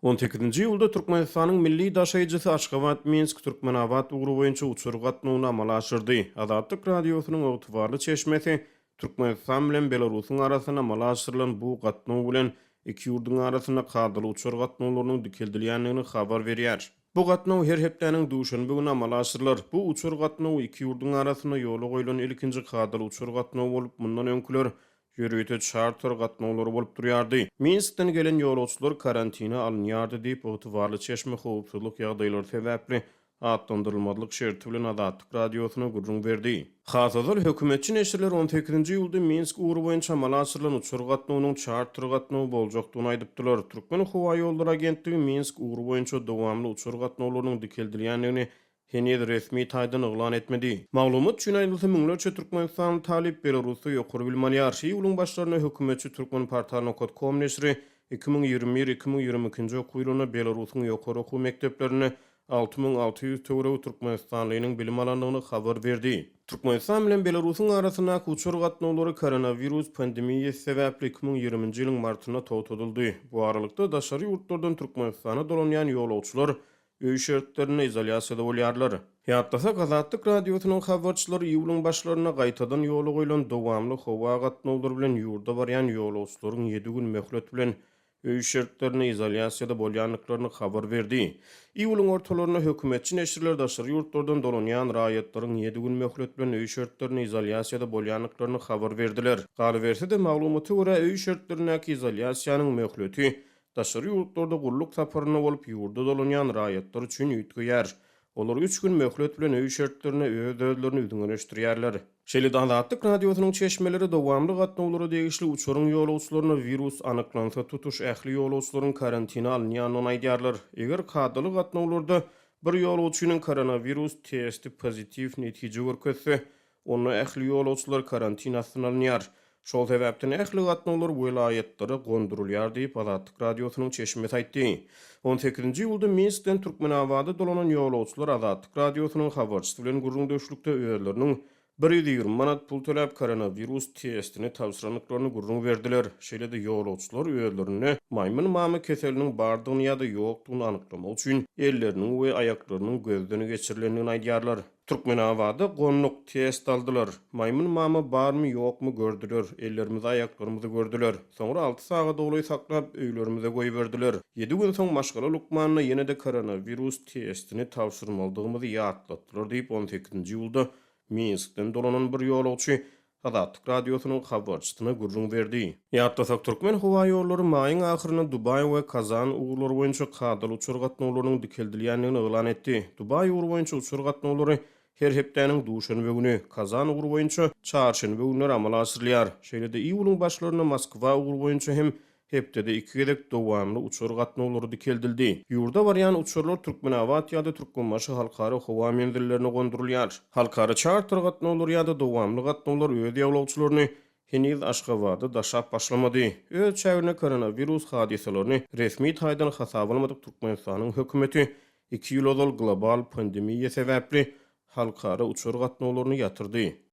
On sekizinji iýulda Türkmenistanyň milli daşaýjysy Aşgabat-Minsk-Türkmenabat ugry boýunça uçar gatnawyny amala aşyrdy. Azatlyk Radiosynyň ygtybarly çeşmesi Türkmenistan bilen Belarusyň arasynda amala aşyrylan bu gatnaw bilen iki ýurduň arasynda kadaly uçar gatnawlarynyň dikeldilýändigini habar berýär. Bu gatnaw her hepdäniň duşenbe güni amala aşyrylar. Bu uçar gatnawy iki ýurduň arasynda ýola goýlan ilkinji kadaly uçar gatnawy bolup, mundan öňküler ýörite çarter gatnawlary bolup durýardy. Minskden gelen ýolagçylar karantine alynýardy diýip, ygtybarly çeşme howpsuzlyk ýagdaýlary sebäpli atlandyrylmazlyk şerti bilen Azatlyk Radiosyna gürrüň berdi. Has ozal, hökümetçi neşirler on sekizinji iýulda Minsk ugry boýunça amala aşyrylan uçar gatnawynyň çarter gatnawy boljakdygyny aýdypdylar. Türkmenhowaýollary agentligi Minsk ugry boýunça dowamly uçar gatnawlarynyň dikeldilýändigini heniz resmi taýdan yglan etmedi. Maglumat üçin aýdylsa, müňlerçe türkmenistanly talyp Belarusda ýokary bilim alýar. Iýulyň başlarynda hökümetçi Turkmenportal nokat kom neşiri 2021, 2022-nji okuw ýylynda Belarusyň ýokary okuw mekdeplerinde 6600 töweregi türkmenistanlynyň bilim alandygyny habar berdi. Türkmenistan bilen Belarusyň arasyndaky uçar gatnawlary koronawirus pandemiýasy sebäpli 2020-nji ýylyň martynda togtadyldy. Bu aralykda, daşary ýurtlardan Türkmenistana dolanýan ýolagçylar öý şertlerinde izolýasiýada bolýarlar. Ýatlasak, Azatlyk Radiosynyň habarçylary iýulyň başlarynda gaýtadan ýola goýlan dowamly howa gatnawlary bilen ýurda barýan ýolagçylaryň ýedi gün möhlet bilen öý şertlerinde izolýasiýada bolýandyklaryny habar berdi. Iýulyň ortalarynda hökümetçi neşirler daşary ýurtlardan dolanýan raýatlaryň ýedi gün möhlet bilen öý şertlerinde izolýasiýada bolýandyklaryny habar berdiler. Galyberse-de, maglumata görä, öý şertlerindäki izolýasiýanyň möhleti Daşary ýurtlarda gulluk saparynda bolup, ýurda dolanýan raýatlar üçin üýtgeýär. Olar üç gün möhlet bilen öý şertlerinde öz-özlerini üzňeleşdirýärler. Şeýle-de Azatlyk Radiosynyň çeşmeleri dowamly gatnawlara degişli uçaryň ýolagçylarynda wirus anyklansa, tutuş ähli ýolagçylaryň karantine alynýandygyny aýdýarlar. Eger kadaly gatnawlarda bir ýolagçynyň koronawirus testi pozitiw netije görkezse, Onda ähli ýolagçylar karantin astyna alynýar. Şol sebäpden ähli gatnawlar welaýatlara gondurylýar diýip, Azatlyk Radiosynyň çeşmesi aýtdy. On sekizinji iýulda Minskden Türkmenabada dolanan ýolagçylar Azatlyk Radiosynyň habarçysy bilen gürrüňdeşlikde özleriniň 120 manat pul töläp koronawirus testini tabşyrandyklaryny gürrüň berdiler. Şeýle-de ýolagçylar özlerinde maýmyn mamy keseliniň bardygyny ýa-da ýokdugyny anyklamak üçin elleriniň we aýaklarynyň gözden geçirilendigini aýdýarlar. Türkmenabada gonduk, test aldylar. Maýmyn mama barmy ýokmy gördüler, ellerimizi aýaklarymyzy gördüler. Soňra alty sagat golaý saklap, öýlerimize goýberdiler. Ýedi gün soň maşgala lukmanyna ýene-de koronawirus testini tabşyrmalydygymyzy ýatlatdylar diýip, on sekizinji iýulda Minskden dolanan bir ýolagçy Azatlyk Radiosynyň habarçysyna gürrüň berdi. Ýatlasak, Türkmenhowaýollary maýyň ahyrynda Dubaý we Kazan ugurlary boýunça kadaly uçar gatnawlarynyň dikeldilýändigini yglan etdi. Dubaý ugry boýunça uçar gatnawlary her hepdäniň duşenbe güni, Kazan ugry boýunça çarşenbe günleri amala aşyrylýar. Şeýle-de iýulyň başlarynda Moskwa ugry boýunça hem Hepdede iki gezek dowamly uçar gatnawlary dikeldildi. Ýurda barýan uçarlar Türkmenabat ýa-da Türkmenbaşy halkara howa menzillerine gondurylýar. Halkara çarter gatnawlary ýa-da dowamly gatnawlar öz ýolagçylaryny heniz Aşgabada daşap başlamady. Öz çäginde koronawirus hadysalaryny resmi taýdan hasaba almadyk Türkmenistanyň hökümeti iki ýyl ozal global pandemiýa sebäpli halkara uçar gatnawlaryny ýatyrdy.